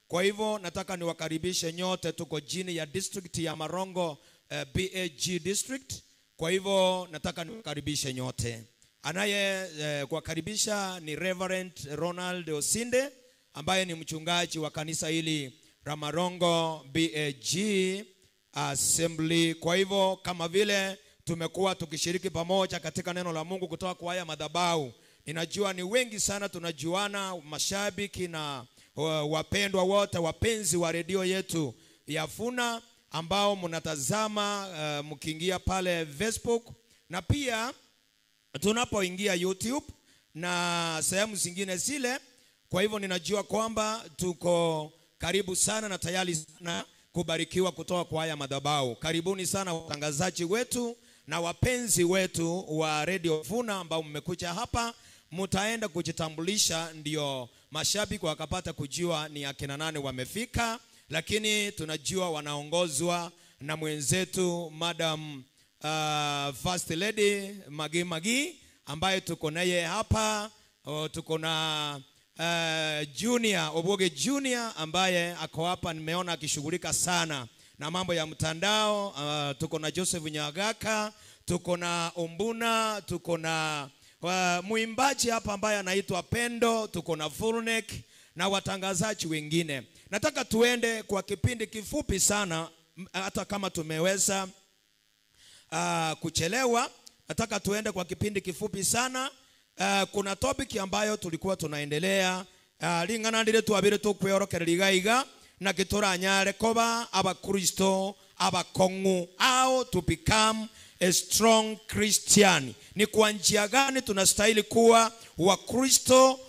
Kwa hivyo nataka niwakaribishe nyote, tuko chini ya district ya Marongo, BAG district. Kwa hivyo nataka niwakaribishe nyote. Anaye kuwakaribisha ni Reverend Ronald Osinde ambaye ni mchungaji wa kanisa hili la Marongo BAG Assembly. Kwa hivyo kama vile tumekuwa tukishiriki pamoja katika neno la Mungu kutoka kwa haya madhabahu, ninajua ni wengi sana tunajuana, mashabiki na wapendwa wote, wapenzi wa redio yetu ya Funa ambao mnatazama mkiingia pale Facebook na pia tunapoingia YouTube na sehemu zingine zile. Kwa hivyo ninajua kwamba tuko karibu sana na tayari sana kubarikiwa kutoka kwa haya madhabahu. Karibuni sana watangazaji wetu na wapenzi wetu wa Radio Funa ambao mmekuja hapa. Mtaenda kujitambulisha ndio mashabiki wakapata kujua ni akina nane wamefika, lakini tunajua wanaongozwa na mwenzetu Madam First Lady Magi Magi ambaye tuko naye hapa. Tuko na Junior Oboge Junior ambaye ako hapa, nimeona akishughulika sana na mambo ya mtandao. Tuko na Joseph Nyagaka, tuko na Ombuna, tuko na muimbaji hapa ambaye anaitwa Pendo, tuko na Furnek na watangazaji wengine. Nataka tuende kwa kipindi kifupi sana, hata kama tumeweza kuchelewa. Nataka tuende kwa kipindi kifupi sana. Kuna topic ambayo tulikuwa tunaendelea lingana ndire twabire tukweorokereria iga na kitoranyare koba abakristo abakongu au to become a strong Christian. Ni kwa njia gani tunastahili kuwa Wakristo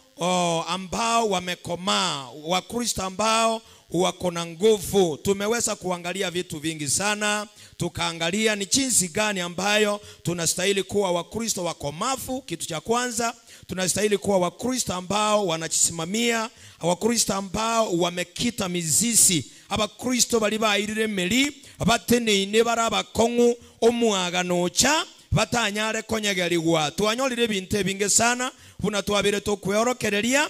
ambao wamekomaa, Wakristo ambao wako na nguvu? Tumeweza kuangalia vitu vingi sana, tukaangalia ni jinsi gani ambayo tunastahili kuwa Wakristo wakomavu. Kitu cha kwanza, tunastahili kuwa Wakristo ambao wanajisimamia, Wakristo ambao wamekita mizizi, Abakristo bali bairire meli bateneine barabakongu omwaganocha batanyare konyegerigwa. Twanyolire bintu binge sana buna twabire tukweorokereria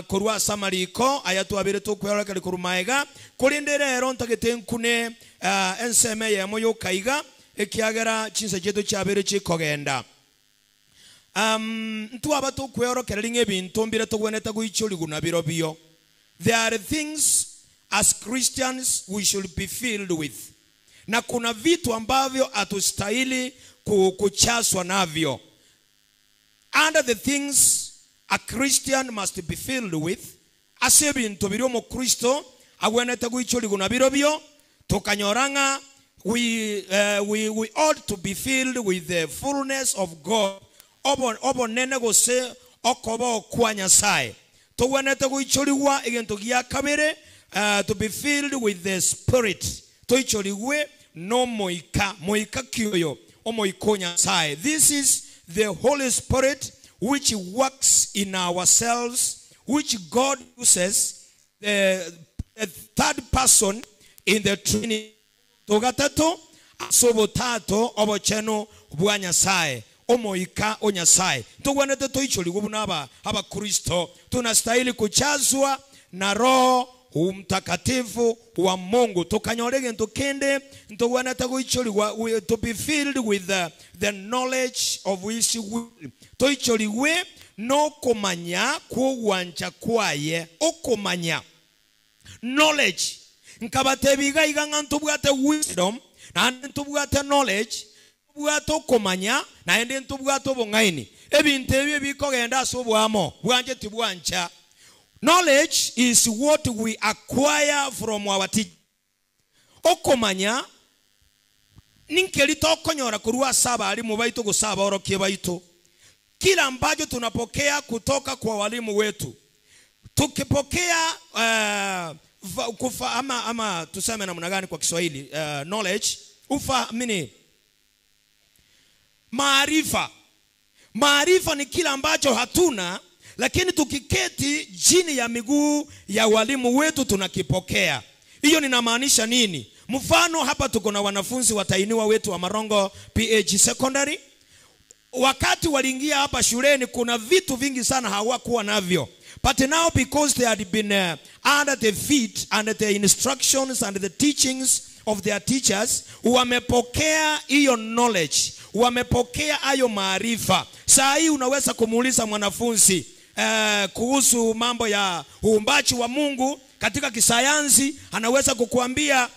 kurwa samariko aya twabire tukweorokereria kurumaega kulindere ero ntagete nkune enseme yemo yokaiga ekiagera chinse chetu chabire chikogenda. Ntwaba tukweorokereria ng'ebintu mbire togwenete guichoriguna biro bio. There are things as Christians we should be filled with. Na kuna vitu ambavyo hatustahili kuchaswa navyo. Under the things a Christian must be filled with, ase bintu biri omo Kristo agwenete guichoriguna biro bio, tukanyoranga we ought to be filled with the fullness of God. Obonene gose okoba okwa Nyasaye. Tugwenete guichorigwa egento gia kabere, to be filled with the Spirit. Toichorigwe no moika, moika kiyo, omoiko Nyasaye. This is the Holy Spirit which works in ourselves, which God uses, the third person in the Trinity. Togatato asobotato obocheno bwa Nyasaye, omoika o Nyasaye. Tugwanete toichorigwe buna Abakristo tunastahili kuchazwa na Roho Mtakatifu wa Mungu. Tukanyolege ntukende ntugwanete guichorigwa, to be filled with the knowledge of his will. Toichorigwe no kumanya kuwancha kwaye, okumanya knowledge. Nkabatebiga iga ntubwate wisdom na ntubwate knowledge, ntubwate okumanya na ndi ntubwate obong'aini. Ebintu ebyo bikogenda ase obwamo bwanje tibwancha. Knowledge is what we acquire from our teacher. Okomanya ninkeli tokonyora kurua saba alimu baitu gusaba orokie baitu. Kila ambacho tunapokea kutoka kwa walimu wetu, tukipokea ama tuseme namna gani kwa Kiswahili, knowledge ufahamini, maarifa. Maarifa ni kila ambacho hatuna, lakini tukiketi chini ya miguu ya walimu wetu tunakipokea. Hiyo ninamaanisha nini? Mfano hapa tuko na wanafunzi watainiwa wetu wa Marongo PAG Secondary. Wakati waliingia hapa shuleni kuna vitu vingi sana hawakuwa navyo. But now because they had been under the feet and the instructions and the teachings of their teachers, wamepokea hiyo knowledge, wamepokea hayo maarifa. Saa hii unaweza kumuuliza mwanafunzi kuhusu mambo ya uumbaji wa Mungu katika kisayansi, anaweza kukuambia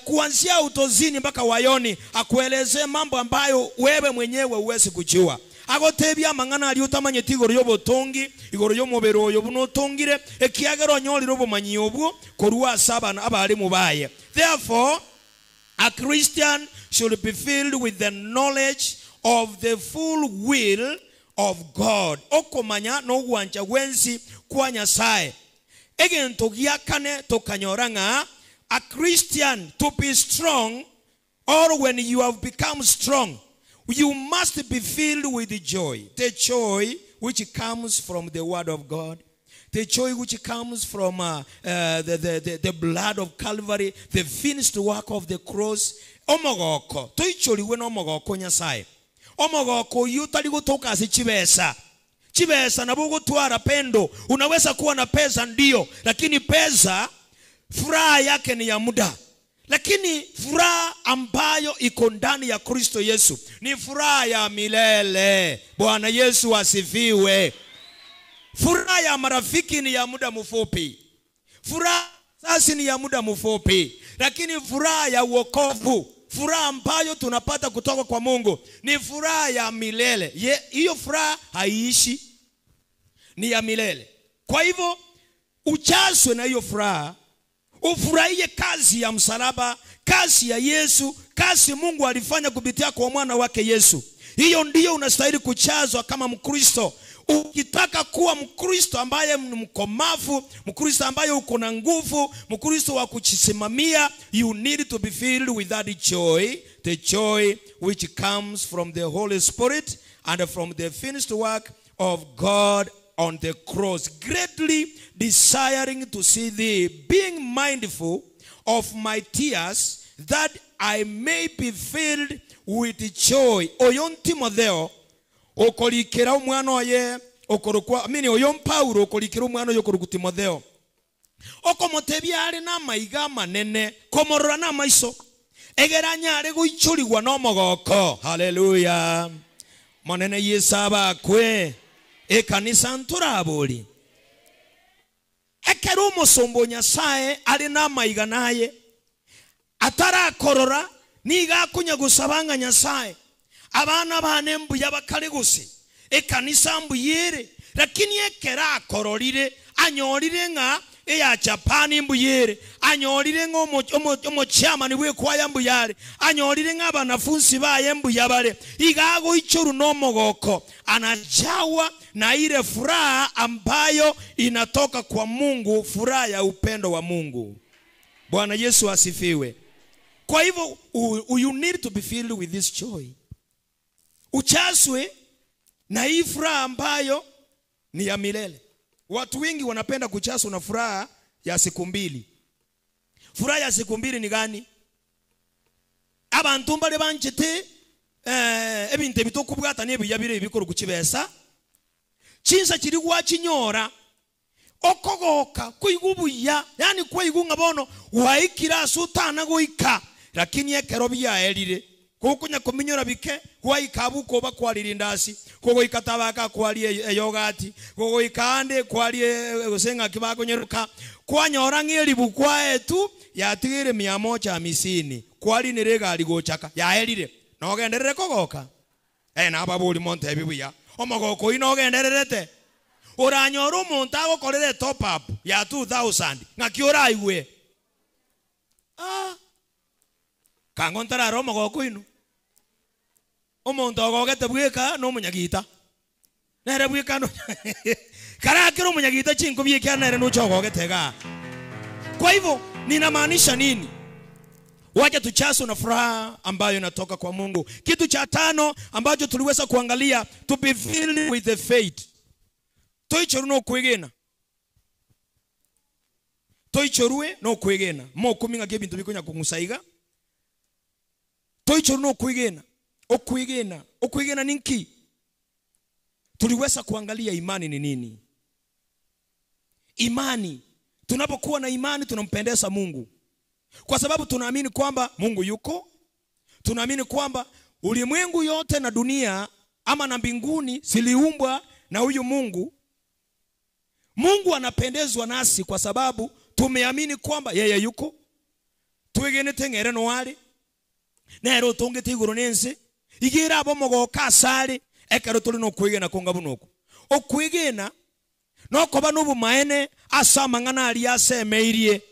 kuanzia utozini mpaka wayoni, akuelezee mambo ambayo wewe mwenyewe huwezi kujua. Agotebia mang'ana ari utamanyeti igoro y'obotongi, igoro y'omobere oyo buno otongire, ekiagera onyorire obomanyi obwo korwa ase abana abarimu baye. Therefore, a Christian should be filled with the knowledge of the full will of God. Okomanya n'ogwancha gwensi kwa Nyasaye. Egento giakane tokanyora ng'a a Christian to be strong, or when you have become strong, you must be filled with joy. The joy which comes from the word of God. The joy which comes from the blood of Calvary, the finished work of the cross. Omogoko, toichoriwe n'omogoko Nyasaye. Omogoko yutari gutoka ase chibesa. Chibesa nabo gutwara pendo. Unaweza kuwa na pesa ndio, lakini pesa furaha yake ni ya muda. Lakini furaha ambayo iko ndani ya Kristo Yesu ni furaha ya milele. Bwana Yesu asifiwe. Furaha ya marafiki ni ya muda mfupi. Furaha sasa ni ya muda mfupi. Lakini furaha ya wokovu, furaha ambayo tunapata kutoka kwa Mungu ni furaha ya milele. Hiyo furaha haiishi, ni ya milele. Kwa hivyo uchazwe na hiyo furaha. Ufurahie kazi ya msalaba, kazi ya Yesu, kazi Mungu alifanya kupitia kwa mwana wake Yesu. Hiyo ndiyo unastahili kuchazwa kama Mkristo. Ukitaka kuwa Mkristo ambaye ni mkomavu, Mkristo ambaye uko na nguvu, Mkristo wa kujisimamia, you need to be filled with that joy, the joy which comes from the Holy Spirit and from the finished work of God on the cross, greatly desiring to see thee, being mindful of my tears, that I may be filled with joy. Oyon Timotheo okolikera omwana oye okorokwa mini oyon Paulo okolikera omwana oye okorokwa Timotheo okomotebia are na maiga manene komorora na maiso egera nyare goichorigwa n'omogoko. Haleluya. Manene Yesu abakwe ekanisa nturabori ekero omusombo Nyasaye ari namaiga naye atarakorora niga akunya gusabanga Nyasaye abana bane mbuya bakare gose ekanisa mbuyere, lakini ekera akororire anyorire ng'a eya Japani mbuyere, anyorire ng'a omochairman bw'ekwaya mbuyare, anyorire ng'a abanafunzi baye mbuya bare, igago ichoru n'omogoko, anajawa na ile furaha ambayo inatoka kwa Mungu, furaha ya upendo wa Mungu. Bwana Yesu asifiwe. Kwa hivyo you need to be filled with this joy. Uchaswe na hii furaha ambayo ni ya milele. Watu wengi wanapenda kuchaswa na furaha ya siku mbili. Furaha ya siku mbili ni gani? Abantu mbale banchete ebintu ebitokubwata n'ebiyabire ebikoro kuchibesa. Chinsa chiri gwachinyora okogoka kuigubuya, yani kwaigunga bono waikira sutana goika, lakini ekero byaerire kukunya kuminyora bike gwaika buko bakwaririndasi kugoika tabaka kwali eyogati kugoika ande kwali gosenga kibakonyeruka kwanyora ng'eribu kwaetu yatigire 150 kwali nirega aligochaka yaerire nogenderere kogoka nababuli monte ebibuya omogoko inogendererete uranyora omonto agokorere top up ya 2000 ng'aki oraiwe kango ntarara omogoko ino omonto ogogete bweka n'omunyagita nere bweka no karakira omunyagita chinko byekia nere nochogogete ga. Kwa hivyo ninamaanisha nini? Wacha tuchaswe na furaha ambayo inatoka kwa Mungu. Kitu cha tano ambacho tuliweza kuangalia, to be filled with the faith. Toichoru no kwegena. Toichorue no kwegena. Mo kuminga kebintu bikonya kungusaiga. Toichoru no kwegena. Okwegena. Okwegena ninki? Tuliweza kuangalia imani ni nini. Imani. Tunapokuwa na imani tunampendeza Mungu. Kwa sababu tunaamini kwamba Mungu yuko. Tunaamini kwamba ulimwengu yote na dunia ama na mbinguni ziliumbwa na huyu Mungu. Mungu anapendezwa nasi kwa sababu tumeamini kwamba yeye yuko. Twegenete ngere no wale. Nero tongete iguru nense. Igira abo mogoka asare ekero tuli no kwegena konga bunoko. Okwegena nokoba nobumaene asa mang'ana ali asemeirie.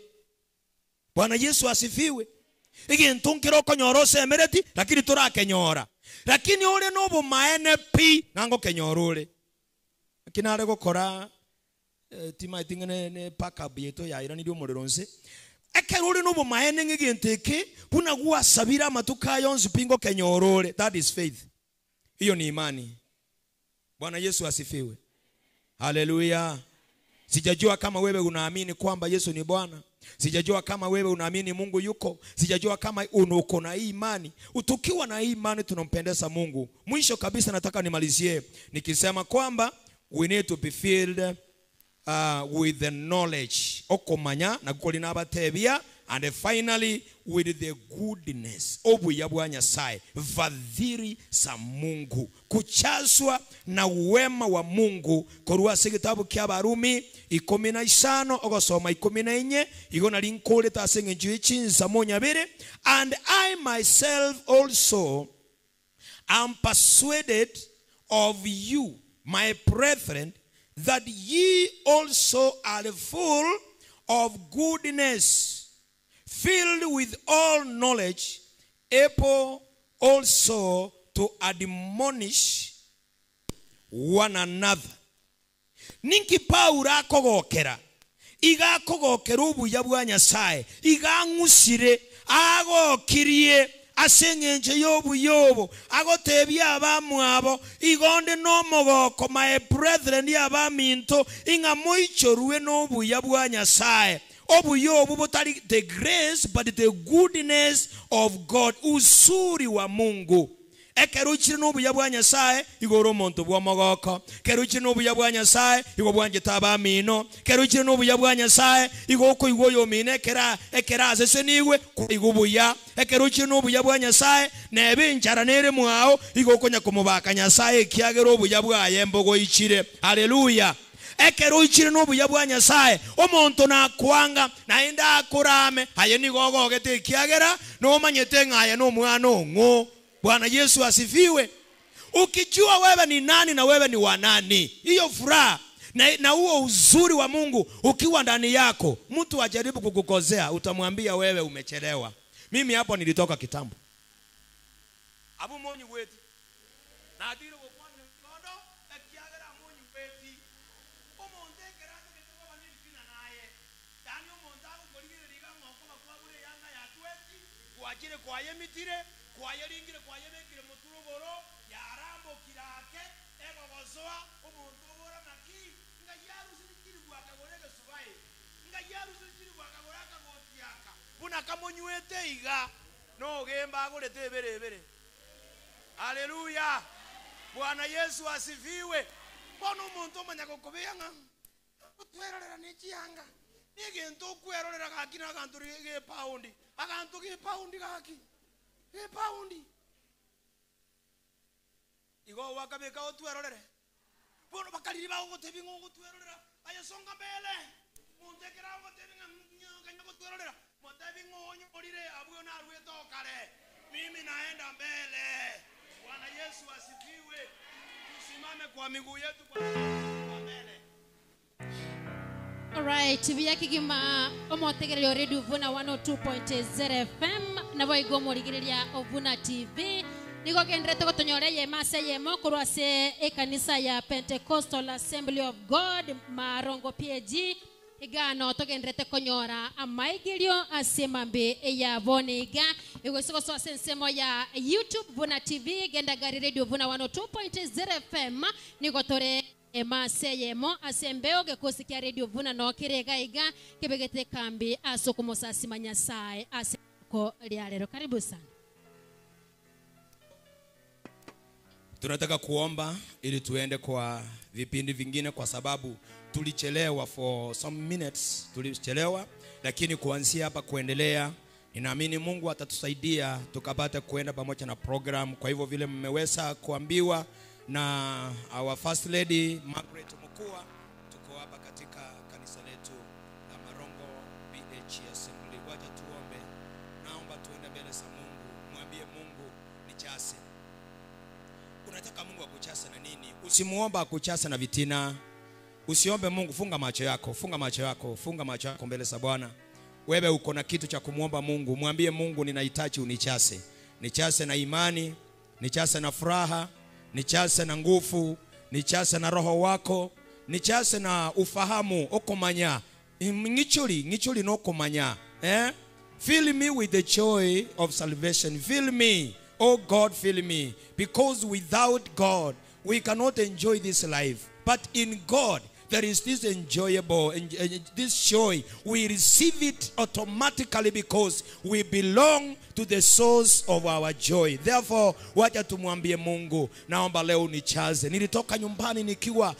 Bwana Yesu asifiwe. Igintu nkiroko nyoro semereti lakini turakenyora. Lakini ule nobumaene pi nango kenyorure. Kinare gokora tima itingene ne paka bieto ya irani dio moreronse. Ekero ule nobumaene ngigintu iki buna gwasabira amatuka yonsi pingo kenyorure. That is faith. Hiyo ni imani. Bwana Yesu asifiwe. Haleluya. Sijajua kama wewe unaamini kwamba Yesu ni Bwana. Sijajua kama wewe unaamini Mungu yuko. Sijajua kama uko na imani. Utukiwa na imani tunampendeza Mungu. Mwisho kabisa nataka nimalizie nikisema kwamba we need to be filled with the knowledge. Okomanya na kukolina abatebia, and finally with the goodness. Obuya bwa Nyasaye, vadhiri za Mungu, kuchazwa na wema wa Mungu. Korwa se kitabu kya Barumi 15 ogosoma 14 igona linkole ta sengenju ichinza monyabere. And I myself also am persuaded of you, my brethren, that ye also are full of goodness, filled with all knowledge, able also to admonish one another. Ninki Paulo akogokera, igakogokera obuya bwa Nyasaye, igang'usire, agokirie aseng'enche yobuyobo, agotebia abamwabo, igonde nomogoko, my brethren abaminto, ing'amoichorwe nobuya bwa Nyasaye. Obuyobu butari the grace but the goodness of God, uzuri wa Mungu. Ekeruchire nobuya bwa Nyasaye igoro omonto bwa mogoko. Keruchire nobuya bwa Nyasaye igo bwanjete abamino. Keruchire nobuya bwa Nyasaye igo okoigwa oyomine ekera ekera aseseniwe igo buya. Ekeruchire nobuya bwa Nyasaye nebe enchara nere mwao igo okonya komobaka Nyasaye ekiagera obuya bwaye mbogoichire. Haleluya. Ekero ichire nobuya bwa Nyasaye omonto nakwanga naenda akurame aye nigo ogogete ekiagera nomanyete ng'aye nomwana ong'o. Bwana Yesu asifiwe. Ukijua wewe ni nani na wewe ni wa nani, hiyo furaha na huo uzuri wa Mungu ukiwa ndani yako, mtu ajaribu kukukozea utamwambia wewe umechelewa. Mimi hapo nilitoka kitambo. Abu monyi wetu na adiro gokwana kondo ekiagera monyi weti omonte kerate bituko banibina naye dani omonte agokorigere ng'oko bakwagure yanga ya tweti kwajire kwayemitire kwayeringire kwayebekire muturugoro yarambo kirake egogozoa omonto obora naki nga yarusirikiri gwakagorege subai nga yarusirikiri gwakagora akagotiaka buna kamonywete iga nogemba agorete ebere. Haleluya. Bwana Yesu asifiwe. Bono omonto omanya gokobeyanga otwerorera nechianga nigento okwerorera gaki na aganto ge paundi aganto ge paundi gaki ge paundi igo wakabeka otwerorere bono bakaliri bagotebi ng'ogotwerorera aye songa mbele muntekera ogotebi ng'a gotwerorera motebi ng'onyorire abwo narwete okare mimi naenda mbele. Bwana Yesu asifiwe. Tusimame kwa miguu yetu kwa mbele. All right, biyakigima omotegererio Radio Vuna 102.0 FM nabo igo morigereria Ovuna TV nigo genderete gotonyore yema se yemo korwa se ekanisa ya Pentecostal Assembly of God Marongo PG igano togenderete konyora amaigirio asemambe ya boniga igosiko sensemo ya YouTube Vuna TV genda gari Radio Vuna 102.0 FM nigo tore emase yemo asembeo gekosi kya Radio Vuna no kirega iga kebegete kambi asokomosasima Nyasaye aseko lialero. Karibu sana. Tunataka kuomba ili tuende kwa vipindi vingine kwa sababu Tulichelewa for some minutes, tulichelewa, lakini kuanzia hapa kuendelea ninaamini Mungu atatusaidia tukapata kuenda pamoja na program. Kwa hivyo vile mmeweza kuambiwa na our First Lady Margaret Mukua, tuko hapa katika kanisa letu la Marongo BH Assembly. Wacha tuombe. Naomba tuende mbele za Mungu, mwambie Mungu nichase. Unataka Mungu akuchase na nini? Usimuomba akuchase na vitina. Usiombe Mungu, funga macho yako, funga macho yako, funga macho yako mbele za Bwana. Wewe uko na kitu cha kumuomba Mungu, mwambie Mungu ninahitaji unichase. Nichase na imani, nichase na furaha, nichase na nguvu, nichase na roho wako, nichase na ufahamu okomanya. Ngichuli, ngichuli no komanya. Eh? Fill me with the joy of salvation. Fill me, oh God, fill me. Because without God, we cannot enjoy this life. But in God, there is this enjoyable, this joy. We receive it automatically because we belong to the source of our joy. Therefore, wacha tumwambie Mungu, naomba leo unichaze. Nilitoka nyumbani nikiwa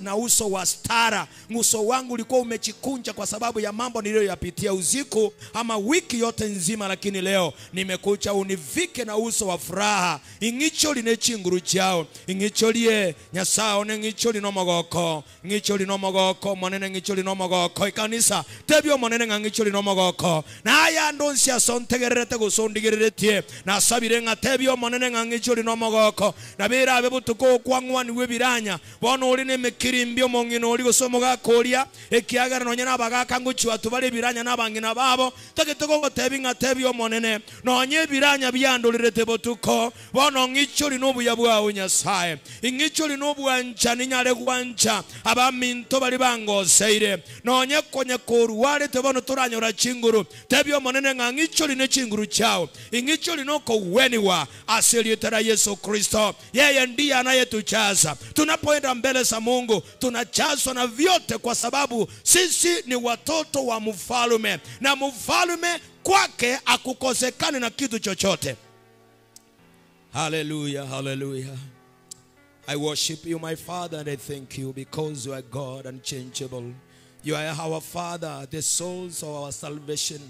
na uso wa stara. Uso wangu ulikuwa umechikunja kwa sababu ya mambo niliyoyapitia usiku ama wiki yote nzima, lakini leo nimekuja univike na uso wa furaha. Ingicho line chinguru chao, ingicho lie nyasao ne ngicho linomogoko. Ngicho linomogoko monene ngicho linomogoko ikanisa tebyo monene ngicho linomogoko na aya ndonsia sontegererete gusondigereretie na sabire ngatebyo monene ngicho linomogoko na bira abe butuko kwangwani we biranya bono uri ne mekirimbyo mongino uri gosomoga koria ekiagara nonya nabagaka nguchi atubare biranya nabangina babo tagetoko gotebi ngatebyo monene nonye biranya byandulirete butuko bono ngicho linobuya bwawe Nyasaye ingicho linobwancha ninyale gwancha abaminto bali bangoseire nonye konye koruwale tebono turanyora chinguru tebyo monene nga ngicho line chinguru chao ingicho linoko weniwa asilietera Yesu Kristo. Yeye ndiye anayetuchaza. Tunapoenda mbele za Mungu tunachazwa na vyote, kwa sababu sisi ni watoto wa mfalme, na mfalme kwake akukosekane na kitu chochote. Hallelujah, hallelujah. I worship you, my Father, and I thank you because you are God unchangeable. You are our Father, the source of our salvation,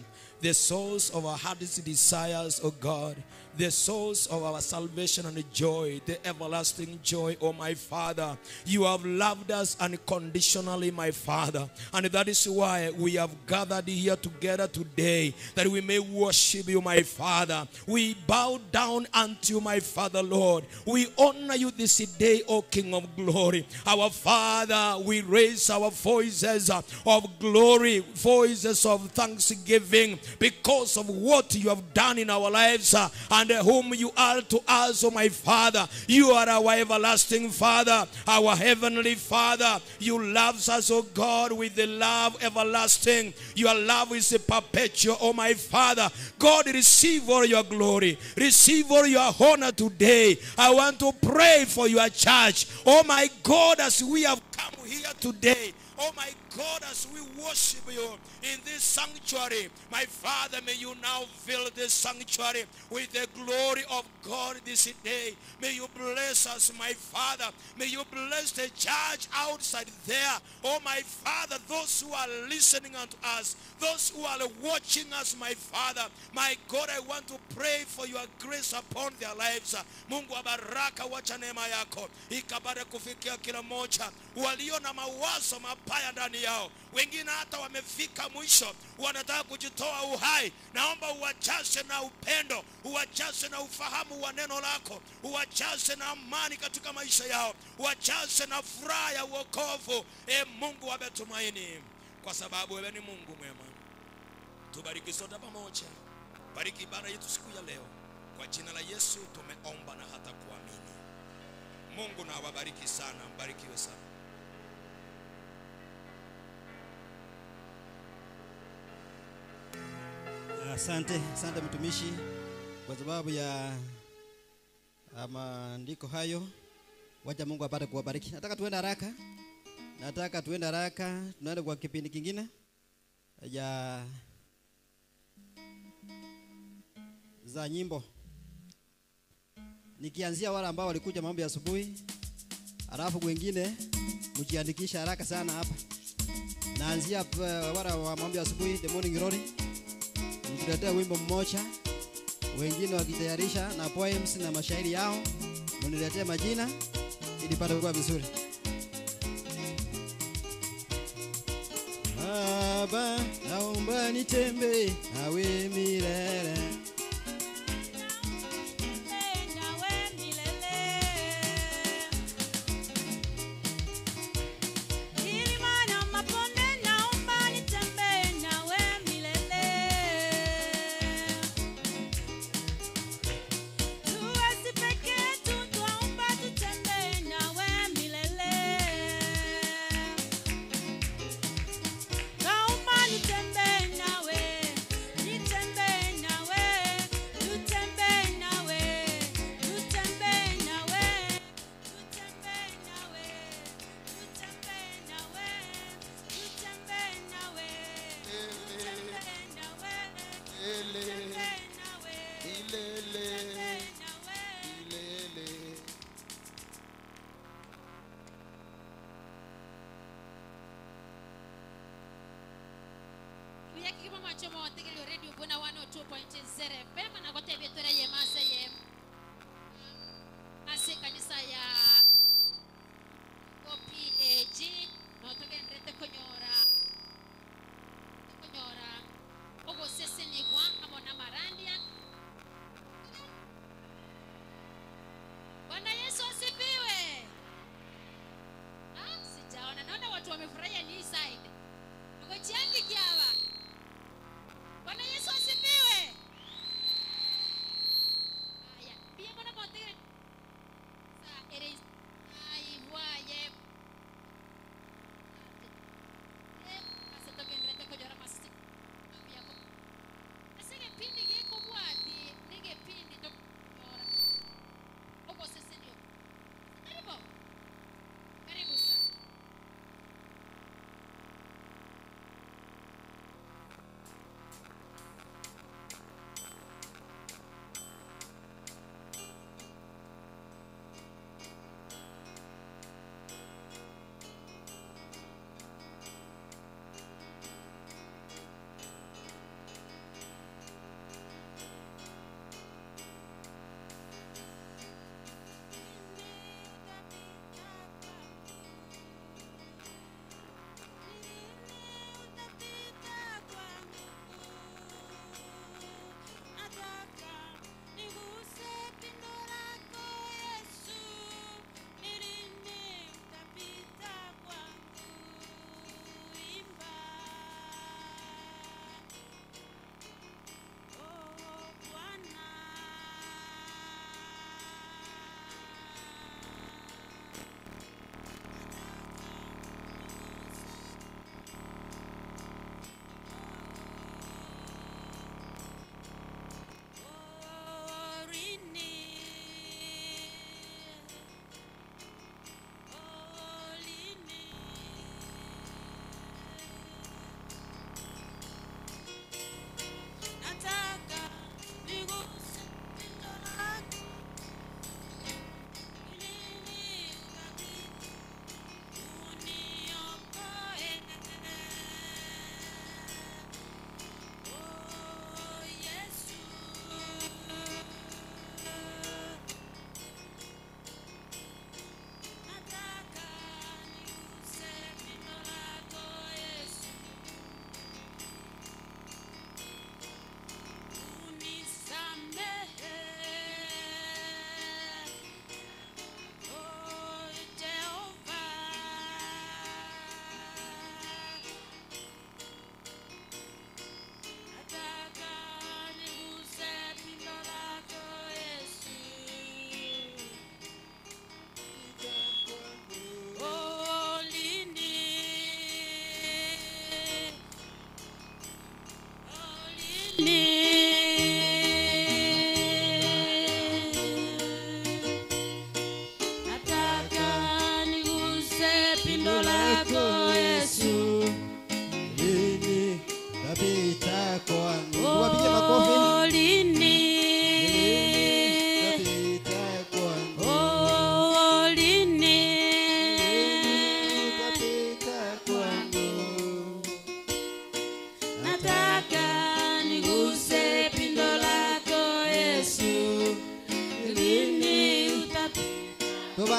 the source of our heart's desires, O God, the source of our salvation and joy, the everlasting joy, O my Father. You have loved us unconditionally, my Father, and that is why we have gathered here together today, that we may worship you, my Father. We bow down unto you, my Father, Lord. We honor you this day, O King of glory. Our Father, we raise our voices of glory, voices of thanksgiving, because of what you have done in our lives and whom you are to us, O my Father. You are our everlasting Father, our heavenly Father. You love us, O God, with the love everlasting. Your love is perpetual, O my Father. God, receive all your glory. Receive all your honor today. I want to pray for your church. Oh my God, as we have come here today, oh my God, as we worship you in this sanctuary, my Father, may you now fill this sanctuary with the glory of God this day. May you bless us, my Father. May you bless the church outside there. Oh my Father, those who are listening unto us, those who are watching us, my Father, my God, I want to pray for your grace upon their lives. Mungu wa baraka, wacha neema yako ikabare kufikia kila mmoja walio na mawazo mabaya ndani yao, wengine hata wamefika mwisho, wanataka kujitoa uhai. Naomba uwachase na upendo, uwachase na ufahamu wa neno lako, uwachase na amani katika maisha yao, uwachase na furaha ya wokovu. E Mungu wa tumaini, kwa sababu wewe ni Mungu mwema. Tubariki sote pamoja, bariki ibada yetu siku ya leo. Kwa jina la Yesu tumeomba na hata kuamini. Mungu na awabariki sana, mbarikiwe sana. Asante, asante mtumishi kwa sababu ya maandiko hayo. Wacha Mungu apate kuwabariki. Nataka tuende haraka. Nataka tuende haraka. Tunaenda kwa kipindi kingine ya za nyimbo. Nikianzia wale ambao walikuja maombi ya asubuhi, Alafu wengine mjiandikisha haraka sana hapa. Naanzia wala wa maombi asubuhi, the morning glory. Mtuletee wimbo mmoja. Wengine wakitayarisha na poems na mashairi yao, mniletee majina ili pate kuwa vizuri. Baba, naomba nitembee nawe milele.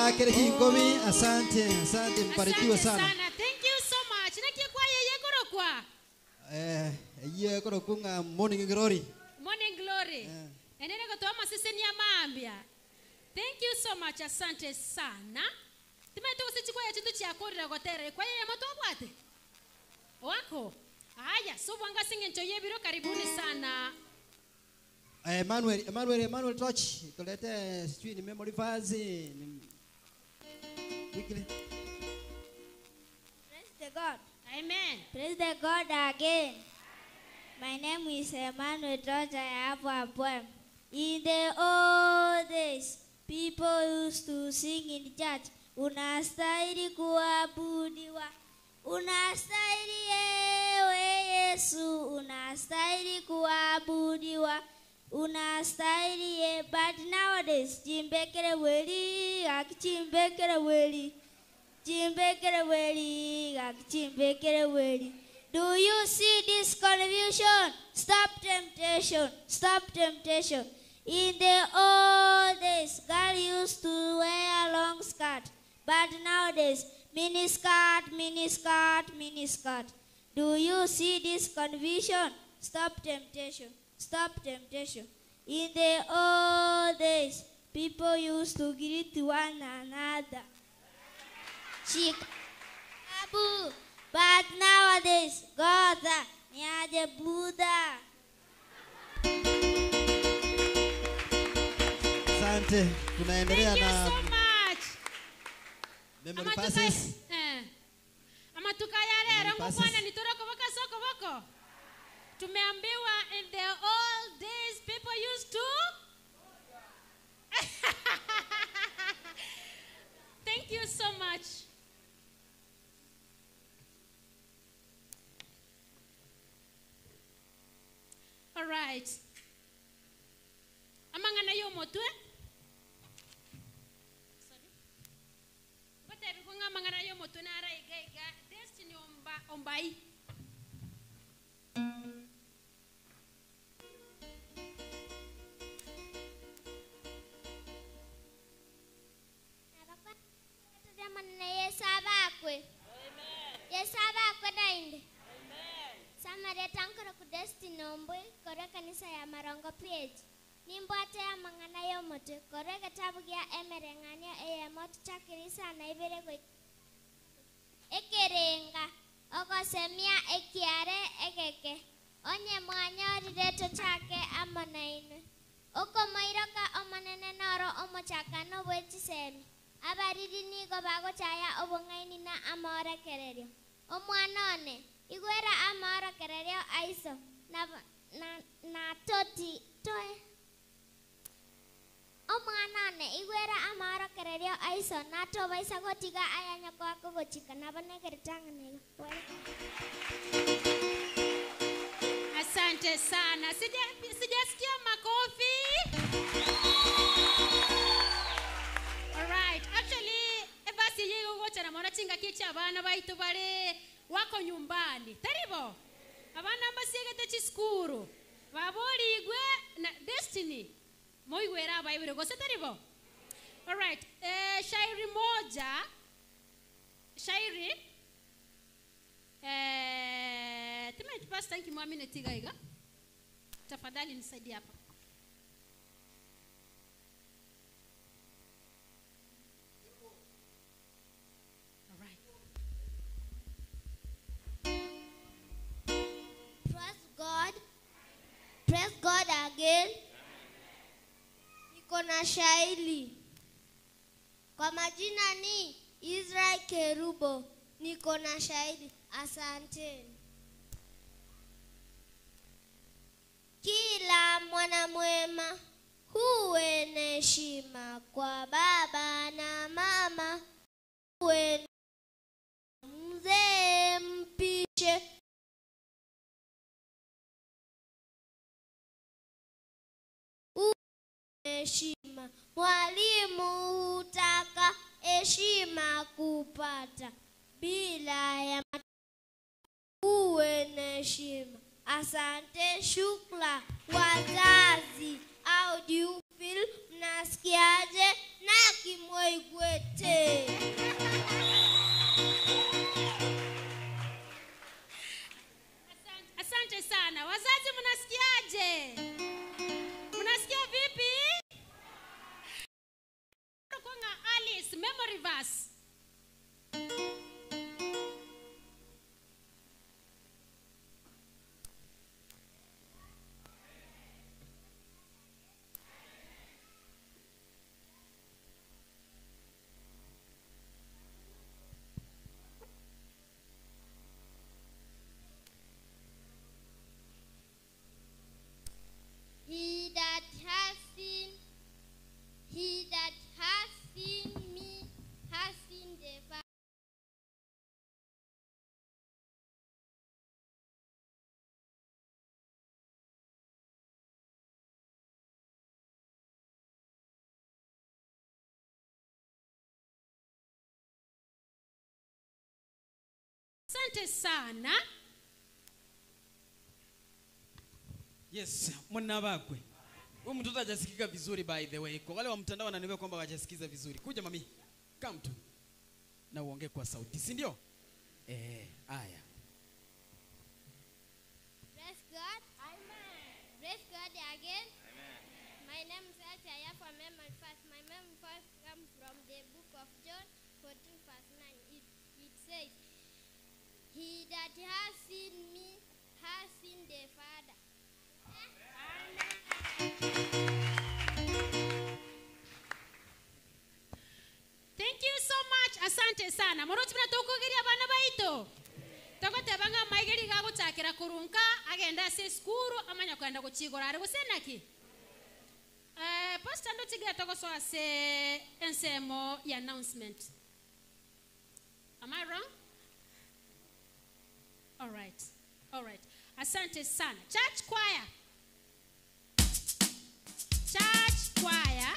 Tuwakere kingomi, asante, asante, mbarikiwe sana. Sana. Thank you so much. Nakikwaya yekorokwa. Ye korokunga Morning Glory. Morning Glory. Enene kotoa masiseni ya maambia. Thank you so much, asante sana. Timaito kusichikwaya chintu chiakorera gotere. Kwaya ya moto abwate. Wako. Haya, so bwanga singe nchoye karibuni sana. Emmanuel Toch, tulete sijui ni memory verse ni quickly. Praise the God. Amen. Praise the God again. My name is Emmanuel Toch. I have a poem. In the old days, people used to sing in the church. Unastahili kuabudiwa. Unastahili ewe Yesu, unastahili kuabudiwa. Unastahili ye. But nowadays, chimbekere weli, akichimbekere weli. Chimbekere weli, akichimbekere weli. Do you see this confusion? Stop temptation, stop temptation. In the old days, girl used to wear a long skirt. But nowadays, mini skirt, mini skirt, mini skirt. Do you see this confusion? Stop temptation, stop temptation. In the old days, people used to greet one another. Shikabu. But nowadays, Goza, Niaje Buddha. Asante. Tunaendelea Thank you na so much. memory passes. Amatuka ya lero ngukwana nitoroko baka soko bako. Tumeambiwa in the old days people used to. Thank you so much. All right. Amangana yo motwe. Sorry. Batebi kunga amangana yo motwe na ara iga iga destiny omba ombai. Yesu abakwe. Amen. Yesu abakwe dainde. Amen. Samareta nkoro ku destiny ombwe kore kanisa ya Marongo PH. Nimbwate ya mang'ana y'omotwe kore getabu gia emereng'anio eyemo tuchakirisa na ibere gwe ekerenga ogosemia ekiare egeke onye mwanyorire tochake amo nainwe okomoiroka omonene noro omochakano bwe chisemi abariri nigo bagochaya obong'aini na amaorekererio omwana one igwera amaorekererio aiso na toti toe omwana one igwera amaorekererio aiso na tobaisa gotiga aya nyoko gochika nabonegeretang'ana. Asante sana. Sijasikia makofi. All right. Actually, ebasi yego gocha na mwana chinga kicha abana baitu bale wako nyumbani. Taribo. Abana mbasiegete chiskuru. Baboligwe na destiny. Moigwera abaibure gose taribo. All right. Shairi moja. Shairi. Timaiti pastor nkimwamini tigaiga. Tafadhali nisaidie hapa. All right. Praise God. Praise God again. Niko na shairi. Kwa majina ni Israel Kerubo. Niko na shairi. Asante. Kila mwana mwema huwe na heshima kwa baba na mama, huwe mzee mpishe, uwe heshima, mwalimu hutaka heshima kupata bila ya uwe na heshima. Asante, shukra wazazi au jiu. Feel? Mnasikiaje? Na kimwaigwete. Asante sana. Wazazi mnasikiaje? Mnasikia vipi? Kwanga Alice memory verse. He that has seen me has seen the Father. Asante sana. Yes, mwana wakwe. Huyu mtoto hajasikika vizuri by the way. Kwa wale wa mtandao wananiambia kwamba hajasikiza vizuri. Kuja mami. Come tu. Na uongee kwa sauti, si ndio? Haya. Praise God. Amen. Praise God again. Amen. My name is Elsa Ayafa Memory Verse. My memory verse comes from the book of John 14 verse 9. It says, He that has seen me has seen the Father. Thank you so much. Asante sana. Moro tibira tukugiria bana baito. Togotebanga maigeri gaguchakira kurunka agenda ase skuru amanya kwenda guchigora ari gusenaki. Pastor ndo tiga togoso ase ensemo ya announcement. Am I wrong? All right. All right. Asante sana. Church choir. Church choir.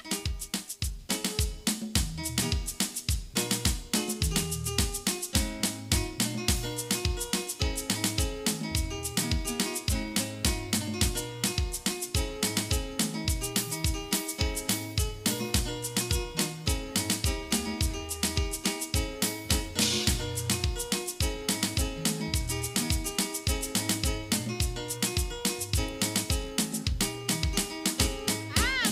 Ah,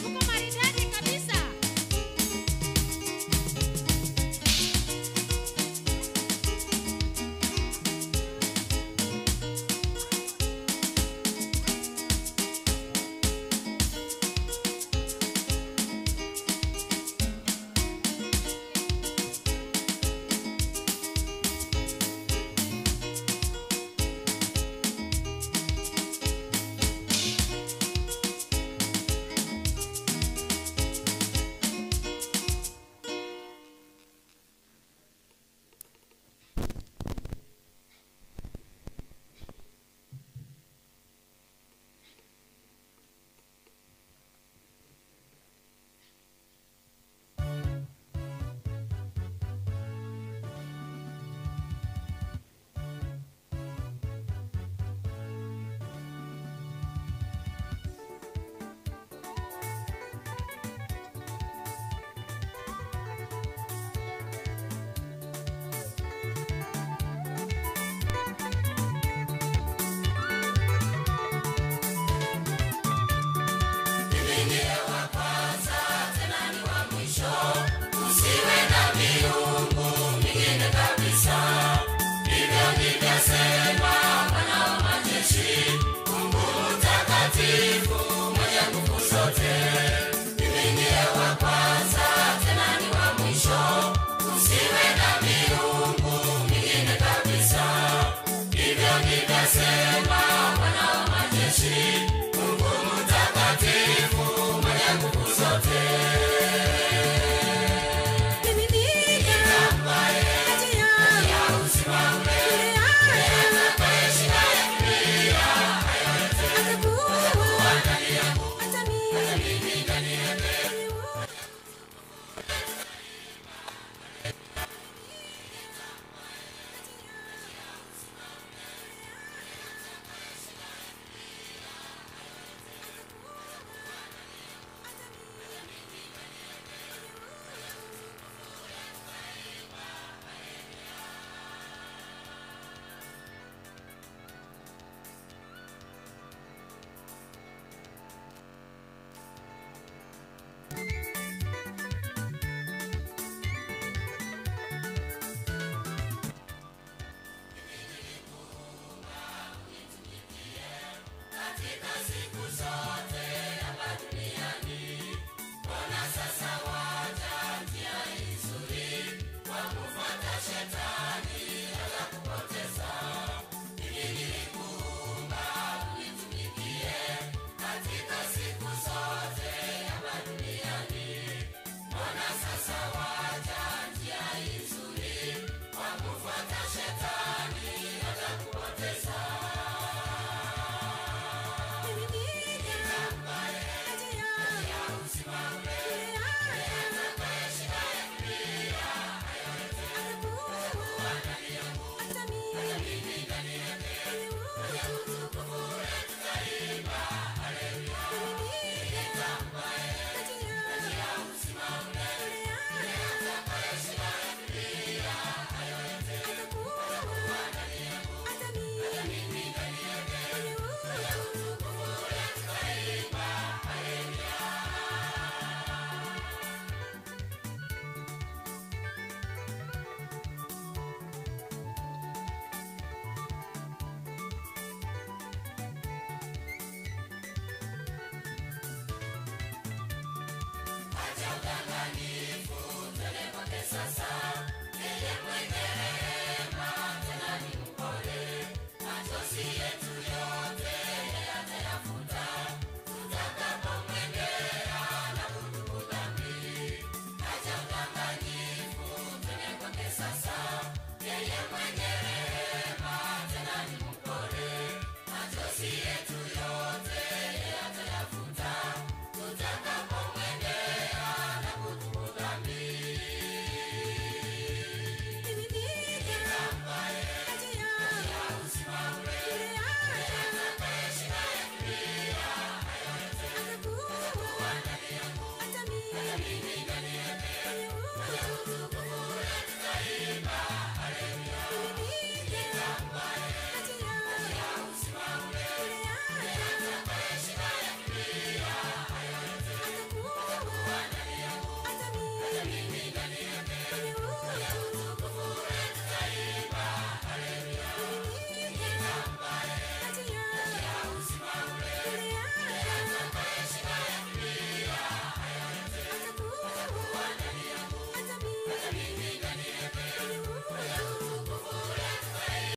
Sasa.